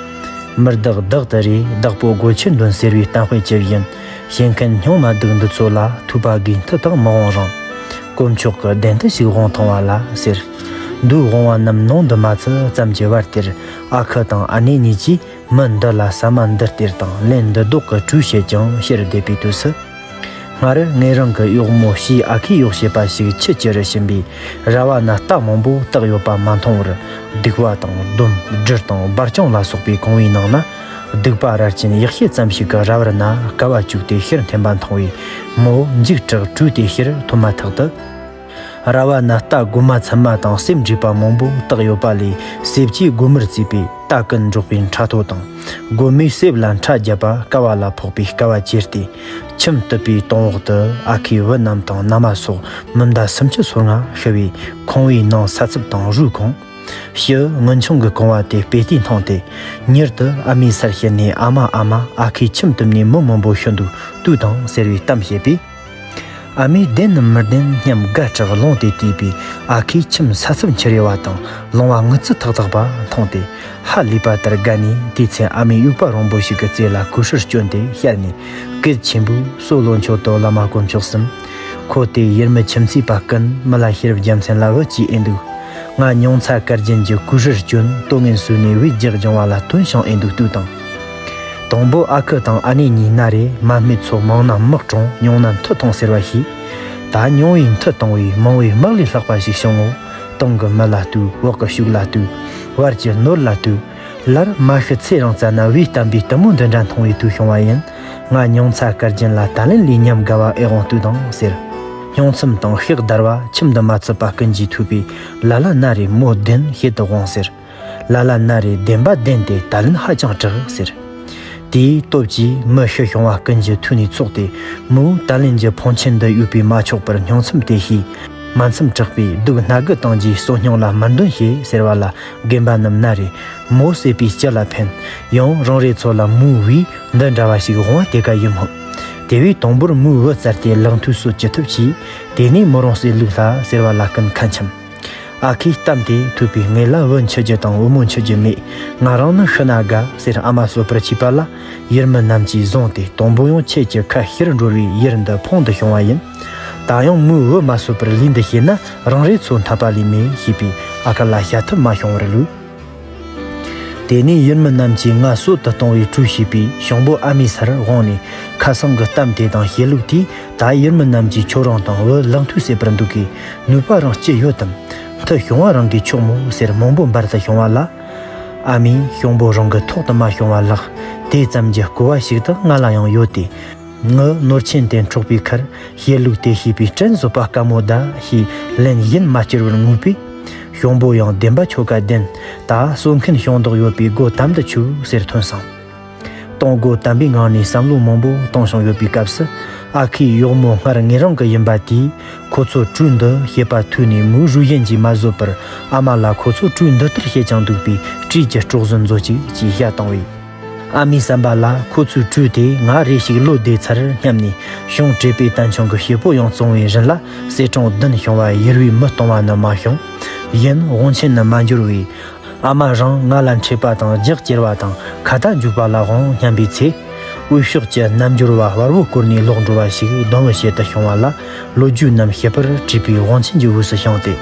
མི་བདག་བདག་ཏུ་རེ། བདག་པོ་སྒོ་ཁྱི་འདོན་ཟེར་བའི་གཏམ་དཔེ་ཇི་བཞིན། བྱེད་མཁན་སྨྱོན་མ་སྡུག་འདི་ཚོ་ལ། ཐུབ་པ་དགོས་མཐུ་དག་མི་དབང་རུང་། དཀོན་མཆོག་གི་བདེན་མཐུ་ཞིག་དབང་ཐང་བ་ལ་ཟེར། འདུག་དབང་བ་རྣམས་ནང་དུ་མ་ཚུད་ཙམ་གྱི་བར་དེར། ཨ་ཁུ་དང་ཨ་ནེ་གཉིས་ཀྱིས་མི་འདི་ལ་ཟ་མ་འདི་སྟེར་དང་ལན་འདི་ལྡོག་གི་གྲོས་བྱེད་ཀྱང་ཕྱིར་བསྡད་པའི་དུས་སུ། སྔར་ངེད་རང་གི་གཡོག་མོ་ཞེས་ཨ་ཁུའི་གཡོག་བྱེད་པ་ཞིག་ཁྱི་བྱི་རུ་ཕྱིན་པས། ར་བ་ན་རྟ་མང་པོ་བཏགས་ཡོད་པ་མ་མཐོང་བར། སྡིག་པ་དང་སྡོམ། སྦྲུལ་དང་སྦར་ལྕོང་ལ་སོགས་པའི་གོང་བུའི་ནང་ན། སྡིག་པ་རལ་ཅན་ཡག་ཤོས་ཙམ་ཞིག་གི་ར་བར་ན་ཀ་བ་བཅུག་སྟེ་ཕྱིར་འཐེན་པ་མཐོང་བས། མོ་འཇིགས་སྐྲག་བྲོས་ཏེ་ཕྱིར་ཐོན་མ་ཐག་ཏུ། ར་བ་ན་རྟ་རྒོད་མ་ཚང་མ་དང་སེམས་འདྲེས་པ་མང་པོ་བཏགས་ཡོད་པ་ལས། སྲེབ་ཀྱིས་རྒོད་མར་བརྩིས་པའི་རྟ་ཀུན་འབྲོག་པའི་ཁྲ་ཐོ་དང་། རྒོད་མས་སྲེབ་ལ་ཁྲ་བརྒྱབ་པ་ཀ་བ་ལ་ཕོག་པའི་ཀ་བ་གྱེས་ཏེ། ཁྱིམ་བཏུད་པའི་དོང་འོག་ཏུ་ཨ་ཁུའི་བུ་རྣམས་དང་མནའ་མ་སོགས་མི་མདའ་སུམ་ཅུ་སོ་ལྔ་ཤི་བའི་ཁང་བའི་ནང་ས་ཚབ་དང་རུས་གང་། ཕྱི་རྔུལ་ཆུང་གི་རྐང་བ་དེ་སྤེ་ཏིས་མཐོང་སྟེ། མྱུར་དུ་ཨ་མའི་སར་ཕྱིན་ནས། ཨ་མ་ཨ་མ། ཨ་ཁུའི་ཁྱིམ་བཏུད་ནས་མི་མང་པོ་ཤི་འདུག། ལྟོས་དང་ཟེར་བའི་གཏམ་བཤད་པས། ཨ་མས་བདེན་ནམ་མི་བདེན་སྙམ་དགའ་དྲགས་ལོང་སྟེ་བལྟས་པས། ཨ་ཁུའི་ཁྱིམ་ས་ཚབ་འཁྱེར་ཡོད་པ་དང་ལོང་བ་ངུ་ཚི་ཐག་ཐག་པ་མཐོང་སྟེ། ཧ་ལས་པ་ལྟར་དགའ་ནས། དེའི་ཚེ་ཨ་མས་འུག་པ་རིང་པོ་ཞིག་གི་རྩེ་ལ་གོས་ཧྲུལ་བསྐྱོན་ཏེ་བཤད་ནས། གལ་ཆེན་པོའི་སྲོག་བློ་མཆོག་ཏུ་བླ་མ་དཀོན་མཆོག་གསུམ། ཁོ་དེ་ཡུལ་མི་ཁྱིམ་མཚེས་པ་ཀུན་མི་ལ་ཤེས་རབ་རྒྱལ་མཚན་ལ་བུ་གཅིག་ཨེ་འདུག། ང་མྱོང་ཚ་དཀར་རྒྱན་གྱི་གོས་ཧྲུལ་བསྐྱོན། ལྟོ་ངན་ཟོས་ནས་བུའི་རྒྱགས་སྦྱོང་བ་ལ་དོན་ཞིང་ཨེ་འདུག། ལྟོས་དང་། དང་པོ་ཨ་ཁུ་དང་ཨ་ནེ་གཉིས་ན་རེ། མ་སྨད་ཚོ་མང་ན་དམག་དྲངས། ཉུང་ན་མཐུ་གཏོང་ཟེར་བ་ཞིག། ད་ཉུང་བས་མཐུ་གཏོང་བས་མང་བས་དམག་ལས་ལྷག་པ་ཞིག་བྱུང་ངོ་། སྟེང་གི་མི་ལ་ལྟོས། འོག་གི་ཕྱུགས་ལ་ལྟོས། བར་གྱི་ནོར་ལ་ལྟོས། ལར་མ་ཤི་ཚེ་རིང་ཙ་ན་བུའི་བསྟན་པའི་གཏུམ་མོ་འདི་འདྲ་མཐོང་བའི་དུས་བྱུང་བ་ཡིན། ང་མྱོང་ཚ་དཀར་རྒྱན་ལ་ད་ལན་ལས་ཉམས་དགའ་བ་ཨེ་འོང་། ལྟོས་དང་ཟེར། སྨྱུང་ཚིམ་དང་ཕྱག་བརྡར་བ་ཁྱིམ་དུ་མ་ཚུད་པ་ཀུན་གྱིས་ཐོས་པས། ལ་ལ་ན་རེ་མོ་བདེན་ཞེ་དུ་དབང་ཟེར། ལ་ལ་ན་རེ་བདེན་པ་བདེན་ཏེ་ད་ལན་ཧ་ཅང་དྲག་ཟེར། དེའི་སྟོབས་ཀྱིས་མི་ཤི་བྱུང་བ་ཀུན་གྱི་ཐུགས་ནས་ཚོགས་ཏེ། མོའི་ད་ལན་གྱི་ཕོན་ཆེན་འདི་ཡོད་པས་མ་ཆོག་པར་སྨྱུང་ཚིམ་དེ་ཞེས། མ་མཚམས་དྲག་པས་སྡུག་སྣ་དགུ་བཏང་རྗེས་སོ་སྙིང་ལ་མར་འདོན་བྱེད་ཟེར་བ་ལ། རྒན་པ་རྣམས་ན་རེ་མོ་བསད་པས་སྤྱི་ལ་ཕན། ཡང་རང་རེ་ཚོ་ལ་མོའི་བུས་འདི་འདྲ་བ་ཞིག་འོང་བ་དེ་ག་ཡིན་མོད། དེ་བས་དང་པོར་མོའི་བུ་བཙལ་ཏེ་ལག་མཐོའི་སྲོལ་ཅི་ཐུབ་བྱས། དེ་ནས་མོ་རང་བསད་ལུགས་ལྷ་ཟེར་བ་ལ་ཀུན་ཁ་འཆམ། ཨ་ཁུའི་གཏམ་དེ་ཐོས་པས། ངེད་ལ་བུ་འཆི་རྒྱུ་དང་བུ་མོ་འཆི་རྒྱུ་མེད། ང་རང་ནི་ཤི་ན་དགའ་ཟེར་ཨ་མ་གསོད་པར་བྱས་པ་ལ། ཡུལ་མི་རྣམས་ཀྱིས་བཟུང་སྟེ། དང་པོ་ཡང་ཁྱེད་ཀྱི་ཁ་ཕྱིར་འགྲོ་བའི་ཡུལ་འདི་ཕུང་དུ་བྱུང་བ་ཡིན། ད་ཡང་མོའི་བུ་མ་གསོད་པར་ལུས་འདི་བྱས་ན། རང་རེ་ཚོ་འཐད་པ་ལས་མེད་ཞེས་པས། ཨ་ཁུ་ལ་བྱ་ཐབས་མ་བྱུང་བར་ལུས། དེ་ནས་ཡུལ་མི་རྣམས་ཀྱིས་ང་གསོད་དུ་གཏོང་བའི་གྲོས་བྱས་པས། ཞང་པོ་ཨ་མའི་སར་འོངས་ནས། ཁ་སང་གི་གཏམ་དེ་དང་བཤད་ལུགས་དེས། ད་ཡུལ་མི་རྣམས་ཀྱིས་ཁྱོད་རང་དང་བུ་ལག་མཐོས་བསད་པར་འདུག་གས། ནུས་པ་རང་ཅི་ཡོད་དམ། མཐུ་བྱུང་བ་རང་གིས་ཆོག་མོད་ཟེར་མང་པོ་འབར་དུ་བྱུང་བ་ལ། ཨ་མས། ཞང་པོ་རང་གི་ཐོག་ཏུ་མ་བྱུང་བ་ལགས། དེ་ཙམ་གྱི་སྐུ་བ་ཞིག་ཏུ་ང་ལ་ཡང་ཡོད་དེ། ངའི་ནོར་ཆེན་དེ་འཕྲོག་པའི་ཁར། བཤད་ལུགས་དེ་ཤེས་པའི་སྤྲིན་བཟོད་པ་དཀའ་མོ་གདའ་ཞེས་ལན་ཡིན་མ་བསྐྱུར་བར་ངུས་པས། གཤོང་པོ་ཡང་བདེན་པ་ཁྱོ་ག་བདེན། ད་གསོད་མཁན་གཤོང་བདག་ཡོད་པའི་སྒོ་དམ་དུ་ཆུག་ཟེར་ཐོན་སོང་། གཏོང་སྒོ་དམ་པའི་ངང་ནས་བསམ་བློ་མང་པོ་གཏོང་བྱུང་ཡོད་པའི་སྐབས་སུ། ཨ་ཁུའི་གཡོག་མོ་སྔར་ངེད་རང་གི་ཡིན་པ་དེས། ཁོ་ཚོ་གྲོས་འདི་བཤད་པ་ཐོས་ནས་མོའི་རུས་ཡན་གྱིས་མ་བཟོད་པར། ཨ་མ་ལ་ཁོ་ཚོ་གྲོས་འདི་ལྟར་བཤད་ཀྱང་འདུག་པས། བྲིས་ཀྱི་སྲོག་ཟུངས་མཛོད་ཅིག་ཅེས་བཤད་བཏང་བས། ཨ་མའི་བསམ་པ་ལ། ཁོ་ཚོའི་གྲོས་དེ་ང་རེ་ཞིག་བློ་བདེ་ཚར་སྙམ་ནས། གཤོང་བྲེས་པའི་དན་ཆུང་གི་བྱེད་པོ་ཡང་བཙོང་བའི་རིན་ལ། གསེར་སྲང་བདུན་ཤོང་བ་ཡུར་བས་མི་གཏོང་བ་ནི་མ་བྱུང་། ཡིན་དབང་ཆེན་ནི་མ་འབྱོར་བས། ཨ་མ་རང་ང་ལ་འཁྲིད་པ་དང་རྒྱགས་ཁྱེར་བ་དང་ཁ་ཏ་འཇུག་པ་ལ་དབང་སྙམ་པའི་ཚེ། དབུས་ཕྱོགས་ཀྱི་རྣལ་འབྱོར་པ་བར་བོ་བསྐོར་ནས་ལོག་འགྲོ་བ་ཞིག་སྡོམ་བུ་བྱེད་དུ་བྱུང་བ་ལ། ལོ་རྒྱུས་རྣམས་བཤད་པར་བྲིས་པའི་དབང་ཆེན་གྱི་དབུས་སུ་བྱུང་སྟེ།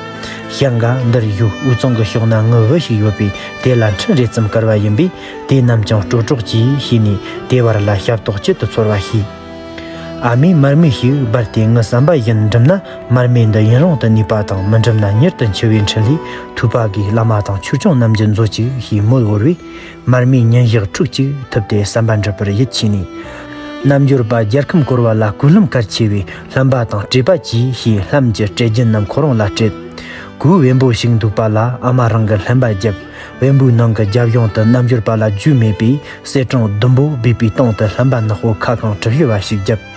བྱ་འགའ་འདིར་བཞུགས། དབུས་གཙང་གི་ཕྱོགས་ན་ངའི་བུ་ཞིག་ཡོད་པས། དེ་ལ་འཕྲིན་རེ་ཙམ་བསྐུར་བ་ཡིན་པས། དེ་རྣམས་ཀྱང་སྤྲོ་སྤྲོག་གྱིས་ཤེས་ནས། དེ་བར་ལ་ཞབས་ཏོག་ཅིད་དུ་ཚོར་བ་ཞིག་ཨ་མས་མར་མེ་ཞིག་སྦར་ཏེ། ངའི་བསམ་པ་བཞིན་འགྲུབ་ན་མར་མེ་འདི་ཡུན་རིང་དུ་གནས་པ་དང་། མི་འགྲུབ་ན་མྱུར་དུ་འཆི་བའི་འཕྲིན་ལས། ཐོས་པ་དགའི་བླ་མ་དང་ཆོས་སྐྱོང་རྣམས་ཀྱིས་མཛོད་ཅིག་ཞེས་མོལ་བོར་བས། མར་མེ་ཉིན་ཞག་ཕྲུགས་གཅིག་ཐུབ་སྟེ་བསམ་པ་འགྲུབ་པར་ཡིད་ཆེས་ནས། རྣལ་འབྱོར་པ་རྒྱལ་ཁམས་བསྐོར་བ་ལ་གུས་ལུམ་གལ་ཆེ་བས། ལྷུན་པ་དང་སྤྲས་པ་གྱིས་ཞེས་ལྷམ་གྱི་སྤྲས་རྒྱན་རྣམས་ཁོ་རང་ལ་སྤྲད། གོས་བེམ་པོ་ཞིག་འདུག་པ་ལ་ཨ་མ་རང་གི་ལྷན་པ་བརྒྱབ། བེམ་པོའི་ནང་གི་རྒྱབ་ཡོངས་དུ་རྣལ་འབྱོར་པ་ལ་རྒྱུས་མེད་པས། གསེར་སྲང་བདུན་པོ་སྦས་པའི་སྟེང་དུ་ལྷུན་པ་ནག་པོ་ཁ་གང་གྲུ་བཞི་བ་ཞིག་བརྒྱབ།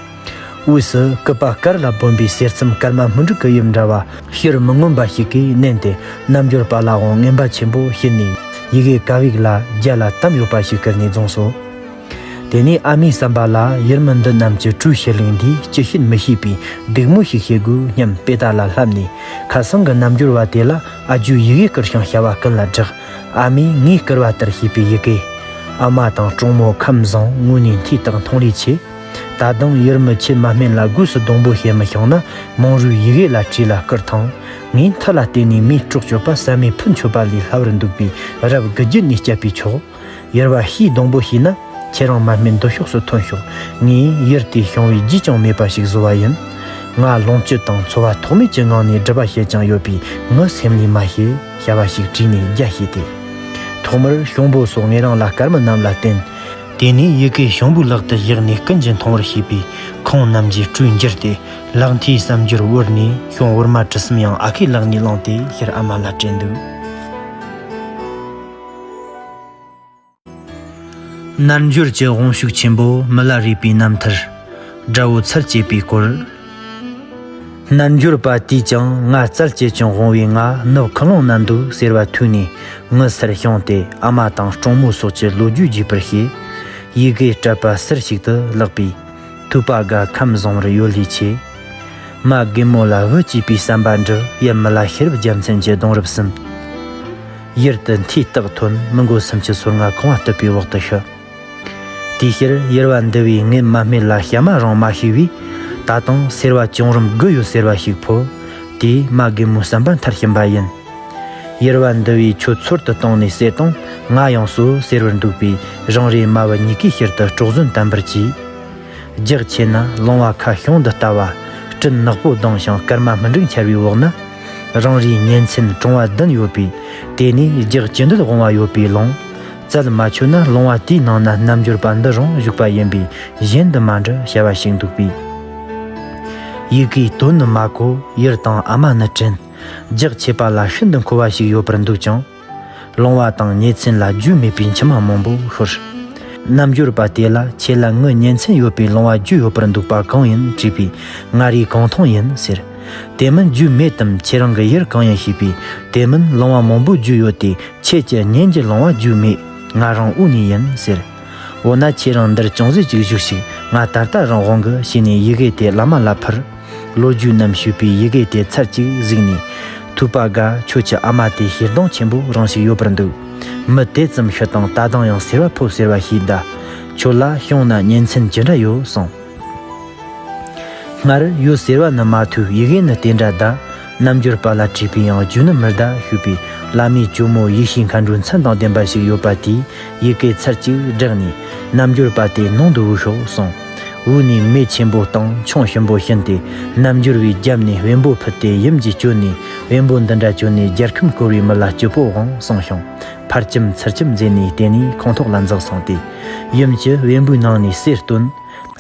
དབུས་སུ་སྐུད་པ་དཀར་ལ་སྦོམ་པའི་གསེར་ཚེམ་སྐར་མ་སྨིན་དྲུག་གི་དབྱིབས་འདྲ་བ་ཕྱིར་མི་མངོན་པ་ཞིག་གིས་མནན་ཏེ། རྣལ་འབྱོར་པ་ལའང་རྔན་པ་ཆེན་པོ་བྱིན་ནས། ཡི་གེ་ཀ་བིག་ལ་རྒྱ་ལ་གཏམས་ཡོད་པ་ཞིག་བསྐུར་ནས་བརྫངས་སོ། དེ་ནས་ཨ་མའི་བསམ་པ་ལ། ཡུར་མི་འདི་རྣམས་ཀྱི་གྲོས་བཤད་ལུགས་འདིས་ཅི་བྱེད་མི་ཤེས་པའི་སྡིགས་དམོད་ཞིག་བྱེད་དགོས་སྙམ་དཔེ་ལྟ་ལ་ལྷབ་ནས། ཁ་སང་གི་རྣལ་འབྱོར་བ་དེ་ལ་ཨ་ཇོས་ཡི་གེ་བསྐུར་ཞིང་བྱ་བ་ཀུན་ལ་བསྒྲགས། ཨ་མས་ངས་བསྐུར་བ་ལྟར་བྱས་པའི་ཡི་གེ། ཨ་མ་དང་གྲོགས་མོ་ཁམས་བཟང་། དངོས་ནས་མཐོས་བཏགས་མཐོང་རིས་ཆེ། ད་དུང་ཡུར་མི་ཁྱེད་མ་སྨད་ལ་སྒོས་སུ་སྡོང་པོ་བྱེད་མི་བྱུང་ན། མང་རུའི་ཡི་གེ་ལ་བྲིས་ལ་བསྐུར་ཐང་། ངས་མཐུ་ལ་བརྟེན་ནས་མིའི་སྲོག་གཅོད་པ་ཟ་མའི་ཕུད་མཆོད་པ་ལས་སླ་བར་འདུག་པས། རབ་དགུ་བརྒྱུད་ནས་བསྐྱབས་པས་ཆོག། ཡུར་བ་ཤིས་སྡོང་པོ་བྱས་ན། ཁྱེད་རང་མ་སྨད་འདུ་ཕྱོགས་སུ་ཐོན་ཤོག། ངས་ཡུར་དེ་བྱུང་བའི་རྒྱུས་ཀྱང་མེད་པ་ཞིག་བཟོ་བ་ཡིན། ང་ལོངས་སྤྱོད་དང་འཚོ་བ་ཐོགས་མེད་ཀྱི་ངང་ནས་སྒྲུབ་པ་བྱེད་ཀྱང་ཡོད་པས། ངའི་སེམས་ལས་མ་བྱེད། བྱ་བ་ཞིག་བྲིས་ནས་རྒྱ་བྱས་ཏེ། ཐོག་མར་གཤོང་པོ་སོགས་ངེད་རང་ལ་བསྐུར་མི་རྣམས་ལ་བསྟན། དེ་ནས་ཡི་གེ་གཤོང་པོའི་ལག་ཏུ་བཞག་ནས་ཀུན་གྱིས་མཐོང་བར་བྱས་པས། ཁོང་རྣམས་ཀྱིས་གྲོས་འགྱུར་ཏེ། ལག་མཐིལ་བསམ་སྦྱོར་བོར་ནས། གཤོང་འོར་མ་གྲུ་གསུམ་ཡང་ཨ་ཁུའི་ལག་ནས་བླངས་ཏེ་ཕྱིར་ཨ་མ་ལ་སྤྲད་འདུག། རྣལ་འབྱོར་གྱི་དབང་ཕྱུག་ཆེན་པོ་མི་ལ་རས་པའི་རྣམ་ཐར། དགྲ་བོ་ཚར་བཅད་པའི་སྐོར། རྣལ་འབྱོར་པ་དེས་ཀྱང་ང་རྩད་བཅད་ཅིང་དབང་བས། ང་ནུབ་ཁུ་ལུང་ན་འདུག་ཟེར་བ་ཐོས་ནས། ངའི་སར་བྱོན་ཏེ་ཨ་མ་དང་གྲོགས་མོ་སོགས་ཀྱི་ལོ་རྒྱུས་རྒྱས་པར་བཤད། ཡི་གེ་སྤྲད་པ་ཟུར་ཞིག་ཏུ་བརླག་པས། ཐོས་པ་དགའ་ཁམས་བཟང་བར་ཡོད་ལས་ཆེ། མ་རྒན་མོ་ལ་བུ་སྐྱེས་པའི་བསམ་པ་འགྲུབ། ཡབ་མི་ལ་ཤེས་རབ་རྒྱལ་མཚན་གྱི་གདུང་རབས་ཟིན། ཡུར་དུ་མཐོས་བཏགས་ཐོན། མི་མགོ་སུམ་ཅུ་སོ་ལྔ་ཁང་བ་བཏབ་པའི་འོག་ཏུ་ཤི། དེའི་ཕྱིར་ཡུར་བ་འདི་བས་ངེད་མ་སྨད་ལ་བྱམས་མ་རང་མ་ཤེས་པས། ད་དུང་སེར་བ་བྱུང་རིམ་དགུ་ཡོད་ཟེར་བ་ཞིག་ཕོབ། དེས་མ་རྒན་མོའི་བསམ་པ་མཐར་ཕྱིན་པ་ཡིན། ཡུར་བ་འདི་བས་ཁྱོད་ཚུར་དུ་བཏང་ནས་བསད་དང་། ང་ཡང་གསོད་ཟེར་བར་འདུག་པས། རང་རེ་མ་བུ་གཉིས་ཀའི་ཕྱིར་དུ་སྲོག་ཟུངས་དམ་པར་གྱིས། རྒྱགས་ཆེ་ན་ལོང་བ་ཁ་གཤོང་འདི་ལྟ་བ། སྤྲིན་ནག་པོ་ལྡང་ཞིང་སྐར་མ་སྨིན་དྲུག་འཆར་བའི་འོག་ན། རང་རེའི་གཉེན་ཚན་གྲོང་བ་བདུན་ཡོད་པས། དེ་ནས་རྒྱགས་ཅི་འདོད་དབང་བ་ཡོད་པའི་ལུང་། རྩད་མ་ཆོད་ན་ལོང་བ་དེའི་ནང་ན་རྣལ་འབྱོར་པ་འདི་རང་བཞུགས་པ་ཡིན་པས། གཞན་དུ་མ་འདྲི་བྱ་བ་ཞིག་འདུག་པས། ཡི་གེའི་དོན་ནི་མ་གོ། ཡུར་དང་ཨ་མ་ནི་དྲན། རྒྱགས་ཆེ་པ་ལ་ཤིན་ཏུ་མཁོ་བ་ཞིག་ཡོད་པར་འདུག་ཀྱང་། ལོང་བ་དང་གཉེན་ཚན་ལ་རྒྱུས་མེད་པའི་མཆི་མ་མང་པོ་ཤོར། རྣལ་འབྱོར་པ་དེ་ལ་ཁྱེད་ལ་ངའི་གཉེན་ཚན་ཡོད་པའི་ལོང་བ་རྒྱུས་ཡོད་པར་འདུག་པ་གང་ཡིན་དྲིས་པས། ང་རའི་གང་མཐོང་ཡིན་ཟེར། དེ་མིན་རྒྱུས་མེད་དམ། ཁྱེད་རང་གི་ཡུར་གང་ཡིན་ཞུས་པས། དེ་མིན་ལོང་བ་མང་པོ་རྒྱུས་ཡོད་དེ། ཁྱེད་ཀྱི་གཉེན་གྱི་ལོང་བ་རྒྱུས་མེད། ང་རང་དབུས་ནས་ཡིན་ཟེར། འོ་ན་ཁྱེད་རང་འདིར་ཅུང་ཟད་ཅིག་བཞུགས་ཤིག། ང་ད་ལྟ་རང་དབང་གི་ཞེས་ནས་ཡི་གེ་དེ་བླ་མ་ལ་ཕུལ། ལོ་རྒྱུས་རྣམས་ཞུས་པས་ཡི་གེ་དེ་ཚར་གཅིག་གཟིགས་ནས། ཐོས་པ་དགའ། ཁྱོད་ཀྱི་ཨ་མ་དེ་ཞེ་སྡང་ཆེན་པོ་རང་ཞིག་ཡོད་པར་འདུག། མི་དེ་ཙམ་ཤི་དང་ད་དུང་ཡང་སེར་བ་ཕོབ་ཟེར་བ་ཞིག་གདའ། ཁྱོད་ལ་གཤོང་ན་གཉེན་ཚན་ཇི་འདྲ་ཡོད་གསུངས། སྔར་ཡོད་ཟེར་བ་ནི་མ་ཐོས། ཡི་གེ་ནི་དེ་འདྲ་གདའ། རྣལ་འབྱོར་པ་ལ་དྲིས་པས་ཡང་རྒྱུས་ནི་མི་གདའ་ཞུས་པས། བླ་མའི་ཇོ་མོ་ཡེ་ཤེས་མཁའ་འགྲོའི་མཚན་དང་ལྡན་པ་ཞིག་ཡོད་པ་དེས་ཡི་གེ་ཚར་གཅིག་བསྒྲགས་ནས། རྣལ་འབྱོར་པ་དེ་ནང་དུ་བོས་ཤོག་གསུངས། བོས་ནས་མེ་ཆེན་པོ་བཏང་། ཆུང་ཞིམ་པོ་བྱིན་ཏེ། རྣལ་འབྱོར་བའི་རྒྱབ་ནས་བེམ་པོ་ཕུད་དེ་ཡུམ་གྱིས་བཅོལ་ནས། བེམ་པོ་འདི་འདྲ་བཅོལ་ནས་རྒྱལ་ཁམས་བསྐོར་བའི་མི་ལ་སྐྱིད་པོ་དབང་གསུངས་ཤིང་། ཕར་ཁྱིམ་ཚུར་ཁྱིམ་མཛད་ནས་དེ་ནས་ཁོང་ཐོག་ལ་འཛེགས་སོང་སྟེ། ཡུམ་གྱིས་བེམ་པོའི་ནང་ནས་གསེར་བཏོན།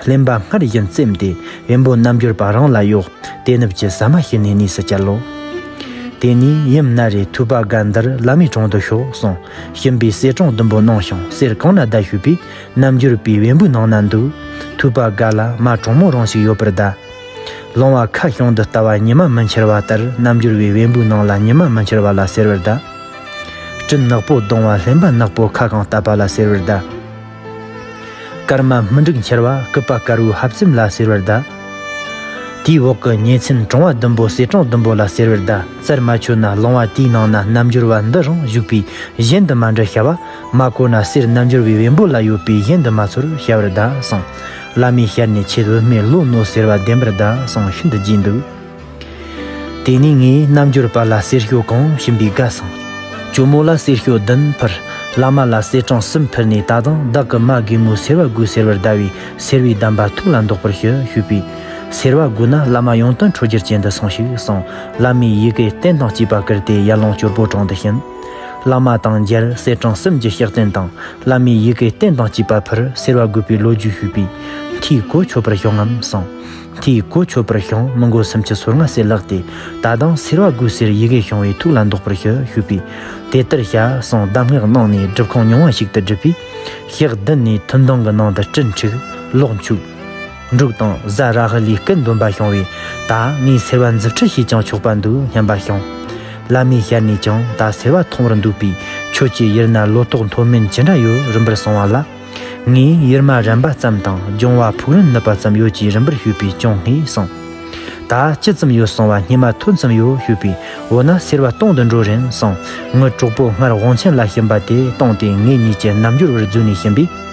གླེན་པ་སྔར་བཞིན་བཙེམས་ཏེ་བེམ་པོ་རྣལ་འབྱོར་པ་རང་ལ་གཡོགས། དེ་ནུབ་ཀྱི་ཟ་མ་བྱིན་ནས་གནས་སུ་བསྐྱལ་ལོ། དེ་ནས་ཡུམ་ན་རེ་ཐུབ་པ་དགའ་འདིར་བླ་མའི་དྲུང་དུ་ཤོག་གསུངས། ཞིམ་པའི་གསེར་སྲང་བདུན་པོ་གནང་ཞིང་གསེར་གང་ན་བརྡལ་ཞུས་པས། རྣལ་འབྱོར་པའི་བེམ་པོའི་ནང་ན་འདུག། ཐུབ་པ་དགའ་ལ་མ་གྲོག་མོ་རང་ཞིག་ཡོད་པར་གདའ། ལོང་བ་ཁ་བྱང་དུ་ལྟ་བ་ཉི་མ་མི་འཆར་བ་ལྟར། རྣལ་འབྱོར་པའི་བེམ་པོའི་ནང་ལ་ཉི་མ་མི་འཆར་བ་ལ་ཟེར་བར་གདའ། སྤྲིན་ནག་པོ་ལྡང་བ་ལྷན་པ་ནག་པོ་ཁ་གང་བཏབ་པ་ལ་ཟེར་བར་གདའ། སྐར་མ་སྨིན་དྲུག་འཆར་བ་སྐུད་པ་དཀར་བོའི་ཧབ་སེམས་ལ་ཟེར་བར་གདའ། དེའི་འོག་གི་ཉེ་ཚན་གྲང་བ་ཟླུམ་པོ་གསེར་སྲང་ཟླུམ་པོ་ལ་ཟེར་བར་གདའ། རྩར་མ་ཆོད་ན་ལོང་བ་དེའི་ནང་ན་རྣལ་འབྱོར་པ་འདི་རང་བཞུགས་པས་གཞན་དུ་མ་འདྲ་བྱ་བ། མ་གོ་ན་གསེར་རྣལ་འབྱོར་པའི་བེམ་པོ་ལ་ཡོད་པས་གཞན་དུ་མ་ཚོར་བྱ་བར་གདའ་གསུངས། བླ་མའི་ཞལ་ནས་ཆེད་དུ་སྨྲས་ལོ་ནོ་ཟེར་བ་བདེན་པར་གདའ་གསུངས་ཤིན་ཏུ་རྗེས་འདུག། དེ་ནས་ངས་རྣལ་འབྱོར་པ་ལ་གསེར་ཞོ་གང་ཞིམ་པའི་དགའ་སང་། ཇོ་མོ་ལ་གསེར་ཞོ་བདུན་ཕུལ། བླ་མ་ལ་གསེར་སྲང་གསུམ་ཕུལ་ནས། ད་དང་བདག་གི་མ་རྒན་མོས་སེར་བ་དགོས་ཟེར་བར་གདའ་བས། སེར་བའི་གདམས་པ་ཐུགས་ལ་འདོགས་པར་ཞུ་ཞུས་པས། སེར་བ་དགོས་ན་བླ་མ་ཡོན་ཏན་འཕྲོད་སྦྱོར་ཅན་དུ་སོང་ཞིག་གསུངས། བླ་མའི་ཡི་གེ་རྟེན་དང་བཅས་པ་བསྐུར་ཏེ་ཡར་ལུང་ཇོ་བོ་དྲུང་དུ་ཕྱིན། བླ་མ་དང་མཇལ། གསེར་སྲང་གསུམ་གྱི་ཕྱག་རྟེན་དང་། བླ་མའི་ཡི་གེ་རྟེན་དང་བཅས་པ་ཕུལ། སེར་བ་དགོས་པའི་ལོ་རྒྱུས་ཞུས་པས། འཐུས་གོ་ཆོད་པར་བྱུང་ངམ་གསུངས། འཐུས་གོ་ཆོད་པར་བྱུང་། མི་མགོ་སུམ་ཅུ་སོ་ལྔ་ཟེར་ལགས་ཏེ། ད་དང་སེར་བ་དགོས་ཟེར་ཡི་གེ་བྱུང་བས་ཐུགས་ལ་འདོགས་པར་ཞུ་ཞུས་པས། དེ་ལྟར་བྱ་གསུངས། གདམས་ངག་གནང་ནས་སྒྲུབ་ཁང་ཉུང་བ་ཞིག་ཏུ་བསྒྲུབས་པས། ཞག་བདུན་ནས་ཐུན་མདང་གི་ནང་དུ་སྤྲིན་འཁྲིགས། གློག་འཁྱུག། འབྲུག་དང་གཟའ་ར་ཧི་ལས་སྐད་འདོན་པ་བྱུང་བས། ད་ངས་སེར་བ་མཛུབ་ཁྲིད་བྱས་ཀྱང་ཆོག་པ་འདུག་སྙམ་པ་བྱུང་། བླ་མའི་ཞལ་ནས་ཀྱང་ད་སེར་བ་མཐོང་བར་འདུག་པས། ཁྱོད་ཀྱི་ཡུལ་ན་ལོ་ཏོག་མཐོ་དམན་ཅི་འདྲ་ཡོད་རིམ་པར་གསུང་བ་ལ། ངས་ཡུར་མ་རན་པ་ཙམ་དང་ལྗོང་བ་ཕུག་རོན་ནུབ་པ་ཙམ་ཡོད་ཅེས་རིམ་པར་ཞུས་པས་ཅུང་སྔས་གསུངས། ད་ཅི་ཙམ་ཡོད་གསུང་བ་སྙེ་མ་ཐོན་ཙམ་ཡོད་ཞུས་པས། འོ་ན་སེར་བ་སྟོང་དུ་འགྲོ་རན་གསུངས། ངའི་གྲོགས་པོ་སྔར་དབང་ཆེན་ལ་ཕྱིན་པ་དེ་བཏང་སྟེ་ངེད་གཉིས་ཀྱི་རྣལ་འབྱོར་བར་འཛུལ་ནས་ཕྱིན་པས།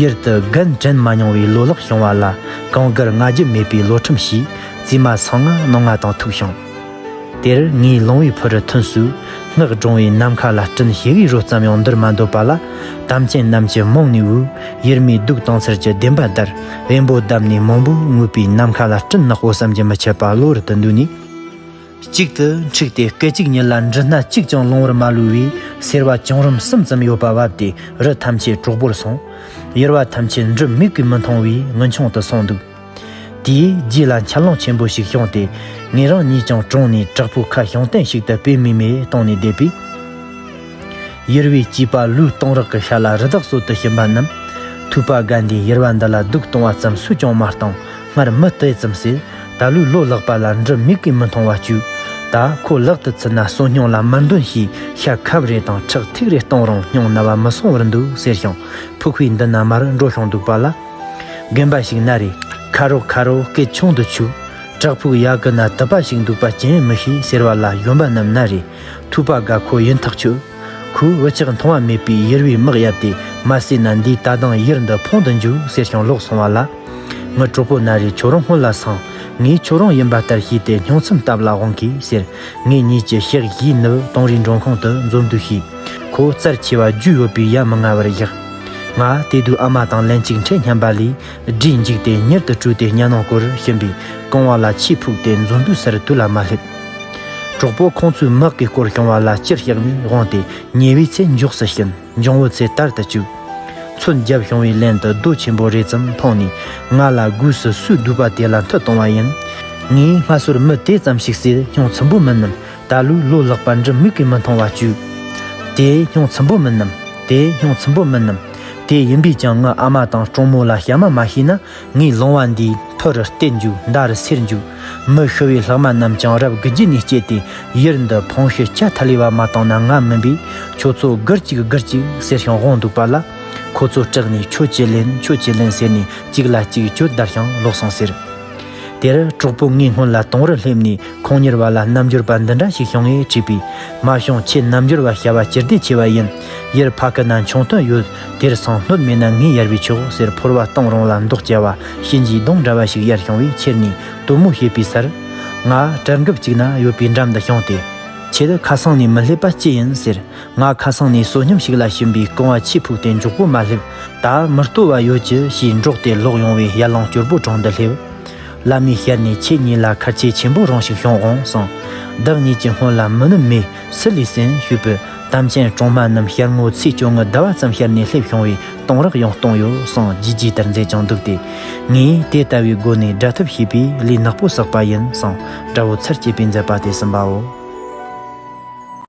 ཡུལ་དུ་རྒན་དྲན་མ་མྱོང་བའི་ལོ་ལེགས་བྱུང་བ་ལ། གང་དགར་ང་རྒྱལ་མེད་པའི་བློ་ཁྲིམས་ཞིག། བཙས་མ་སང་ང་ནང་ང་དང་ཐུག་བྱུང་། དེར་ངའི་ལོང་བའི་ཕུ་རུ་ཐོན་སུ། སྔགས་སྒྲུང་བའི་ནམ་མཁའ་ལ་སྤྲིན་ཞེ་གི་རོ་ཙམ་ཡང་འདིར་མ་འདོད་པ་ལ། དམ་ཅན་རྣམས་ཀྱི་མོང་ནས་འུ། ཡུར་མའི་གདུགས་དང་ཚུལ་གྱི་བདེན་པ་བརྡར། བེམ་པོ་བརྡབས་ནས་མང་པོ་ངུས་པའི་ནམ་མཁའ་ལ་སྤྲིན་ནག་པོ་བསམ་གྱིས་མི་ཁྱབ་པ་གློ་བུར་དུ་འདུས་ནས། གཅིག་ཏུ་འཁྲིགས་ཏེ་སྐད་ཅིག་ཉིད་ལ་འབྲུ་སྣ་གཅིག་ཀྱང་ལོང་བར་མ་ལུས་པའི་སེར་བ་གྱང་རིམ་གསུམ་ཙམ་ཡོད་པ་བབས་ཏེ་རི་ཐམས་ཅད་གྲོག་པོར་སོང་། ཡུར་བ་ཐམས་ཅད་འབྲུ་མིག་གིས་མི་མཐོང་བའི་ངུ་ཆུང་དུ་སོང་འདུག། དེའི་རྗེས་ལ་འཆར་ལོང་ཆེན་པོ་ཞིག་བྱུང་སྟེ། ངེད་རང་གཉིས་ཀྱང་གྲོངས་ནས་དྲག་པོའི་ཁ་བྱང་བསྟན་ཞིག་ཏུ་དཔེ་མེད་མེ་བཏང་ནས་བསྡད་པས། ཡུར་བའི་སྐྱེས་པ་ལུས་སྟོང་རག་གི་ཤ་ལ་རི་དྭགས་གསོད་དུ་ཕྱིན་པ་རྣམས། ཐུབ་པ་དགའ་འདིས་ཡུར་བ་འདི་ལ་སྡུག་གཏོང་བ་ཙམ་སུས་ཀྱང་མ་བཏང་། སྔར་མི་དེ་ཙམ་ཟད། ད་ལོའི་ལོ་ལེགས་པ་ལ་འབྲུ་མིག་གིས་མི་མཐོང་བ་བཅུག། ད་ཁོ་ལག་ཏུ་ཚུད་ན་བསོད་སྙོམས་ལ་མི་འདོན་ཞེས་ཤ་ཁབ་རེ་དང་ཁྲག་ཐིགས་རེ་གཏོང་རུང་སྙིང་ན་བ་མི་སོང་བར་འདུག་ཟེར་ཞིང་ཕུག་པའི་མདུན་ན་མར་འགྲོ་ཞིང་འདུག་པ་ལ། རྒན་པ་ཞིག་ན་རེ། ཁ་རོག་ཁ་རོག་སྐད་ཆུང་དུ་ཆུག། བྲག་ཕུག་ཡ་གི་ན་དུ་པ་ཞིག་འདུག་པ་ཅི་ཡིན་མི་ཤེས་ཟེར་བ་ལ་གཞོན་པ་རྣམས་ན་རེ། ཐུབ་པ་དགའ་ཁོ་ཡིན་ཐག་ཆོད། ཁོས་འུ་ཅག་མཐོང་བ་མེད་པའི་ཡུར་བའི་དམག་གཡབ་སྟེ་མ་བསད་ན་འདིའི་ད་དང་ཡུར་འདི་ཕུང་དུ་འཇུག་ཟེར་ཞིང་ལོག་སོང་བ་ལ། ངའི་གྲོགས་པོ་ན་རེ་ཁྱོད་རང་སྔོན་ལ་སོང་། ངས་ཁྱོད་རང་ཡིན་པ་ལྟར་བྱས་ཏེ་སྙིང་ཚིམ་བཏབ་ལ་འོང་གི་ཟེར། ངེད་གཉིས་ཀྱི་ཕྱག་བཞིའི་ནུབ་དོང་རིའི་མགྲོན་ཁང་དུ་འཛོམས་འདུག་ཤིག། ཁོ་རྩར་ཆེ་བ་རྒྱུས་ཡོད་པའི་ཡ་མི་ང་བར་བཞག། ང་དེ་དུས་ཨ་མ་དང་ལན་གཅིག་འཕྲད་སྙམ་པ་ལས། སྒྲིས་འཇིགས་ཏེ་མྱུར་དུ་བྲོས་ཏེ་གཉའ་ནང་སྐོར་ཕྱིན་པས་རྐང་བ་ལ་ཆས་ཕུག་སྟེ་འཛོམས་དུས་སར་དུས་ལ་མ་སླེབས། གྲོགས་པོ་ཁོང་ཚོའི་དམག་གིས་སྐོར་བྱུང་བ་ལ་ཅིར་བཞག་ནས་འོང་སྟེ་ཉེ་བའི་ཚེ་མགྱོགས་སུ་ཕྱིན། འབྱུང་བོ་ཚེ་དར་དུ་བཅུག། མཚོན་བརྒྱབ་བྱུང་བའི་ལན་དུ་རྡོ་ཆེན་པོ་རེ་ཙམ་འཕངས་ནས་ང་ལ་སྒོས་སུ་སུའི་སྡུག་པ་དེ་ལ་མཐུ་གཏོང་བ་ཡིན། ངས་སྔ་སོར་མི་དེ་ཙམ་ཞིག་བསད་སྙིང་ཚིམ་པོ་མིན་ནམ། ད་ལོའི་ལོ་ལེགས་པ་འབྲུ་མིག་གིས་མི་མཐོང་བ་བཅུག། དེ་སྙིང་ཚིམ་པོ་མིན་ནམ། དེ་སྙིང་ཚིམ་པོ་མིན་ནམ། དེ་ཡིན་པས་ཀྱང་ངའི་ཨ་མ་དང་གྲོགས་མོ་ལ་བྱམས་མ་མ་བྱས་ན། ངའི་ལོང་བ་འདིའི་ཕུ་རུ་བརྟན་འཇུག། མདའ་རུ་སེར་འཇུག། མི་ཤི་བའི་ལྷག་མ་རྣམས་ཀྱང་རབ་དགུ་བརྒྱུད་ནས་སྐྱེས་ཏེ་ཡུར་འདི་ཕུང་ཤི་ཆ་ཐ་ལི་བ་མ་བཏང་ན་ང་མིན་པས། ཁྱོད་ཚོ་སྒུར་ཅིག་སྒུར་ཅིག་ཟེར་ཞིང་དབང་འདུག་པ་ལ། ཁོ་ཚོ་སྐྲག་ནས་ཁྱོད་ཀྱིས་ལེན། ཁྱོད་ཀྱིས་ལེན་ཟེར་ནས་གཅིག་ལ་གཅིག་གྱོད་བརྡར་ཞིང་ལོག་སོང་ཟེར། དེར་གྲོགས་པོ་ངའི་སྔོན་ལ་དུང་རུ་སླེབས་ནས། ཁོང་གཉེར་བ་ལ་རྣལ་འབྱོར་པ་འདི་འདྲ་ཞིག་བྱུང་ངེས་དྲིས་པས། མ་བྱུང་། ཁྱེད་རྣལ་འབྱོར་བ་བྱ་བ་ཅི་བདེ་ཆེ་བ་ཡིན། ཡུར་ཕ་ཁུ་ན་མཆོང་ཐོན་ཡོད། དེར་སོང་སྣོད་མེད་ན་ངས་ཡར་བས་ཆོག་ཟེར། ཕོར་བ་བཏང་རུང་ལ་མདོག་སྐྱ་བ་གཤིན་རྗེའི་གདོང་འདྲ་བ་ཞིག་ཡར་བྱུང་བས་ཁྱེར་ནས་དོལ་མོ་བྱེད་པའི་སར། ང་གྲལ་འགབ་ཅིག་ན་ཡོད་པའི་འགྲམ་དུ་བྱུང་སྟེ། ཁྱེད་ཁ་སང་ནས་མི་སླེབས་པ་ཅི་ཡིན་ཟེར། ང་ཁ་སང་ནས་བསོད་སྙོམས་ཤིག་ལ་ཕྱིན་པས་རྐང་བ་ཆས་ཕུག་སྟེ་མགྱོགས་པོ་མ་སླེབས། ད་མི་ལྟོ་བ་ཡོད་ཀྱི་ཞེས་འདྲོགས་ཏེ་ལོག་ཡོང་བས་ཡར་ལངས་སྐྱོར་པོ་དྲུང་དུ་སླེབས། བླ་མའི་ཞལ་ནས་ཁྱེད་གཉིས་ལ་ཁར་ཆེ་ཆེན་པོ་རང་ཞིག་བྱུང་འོང་གསུངས། བདག་ཉིད་ཀྱི་སྔོན་ལ་མི་ནུབ་མེད་སུ་ལས་ཟིན་ཞུས་པས། དམ་ཅན་སྲུང་མ་རྣམས་ཞལ་ངོ་ཚེས་བཅོ་ལྔ་ཟླ་བ་ཙམ་ཞལ་ནས་སླེབས་བྱུང་བས་གཏོང་རག་ཡང་གཏོང་ཡོད་གསུངས། རྗེས་རྗེས་ལྟར་མཛད་ཀྱང་འདུག་སྟེ། ངས་དེ་ལྟ་བུའི་སྒོ་ནས་དགྲ་ཐབས་ཤེས་པས་ལས་ནག་པོ་བསགས་པ་ཡིན་གསུངས། དགྲ་བོ་ཚར་བཅད་པའི་མཛད་པ་དེ་གསུམ་པའོ།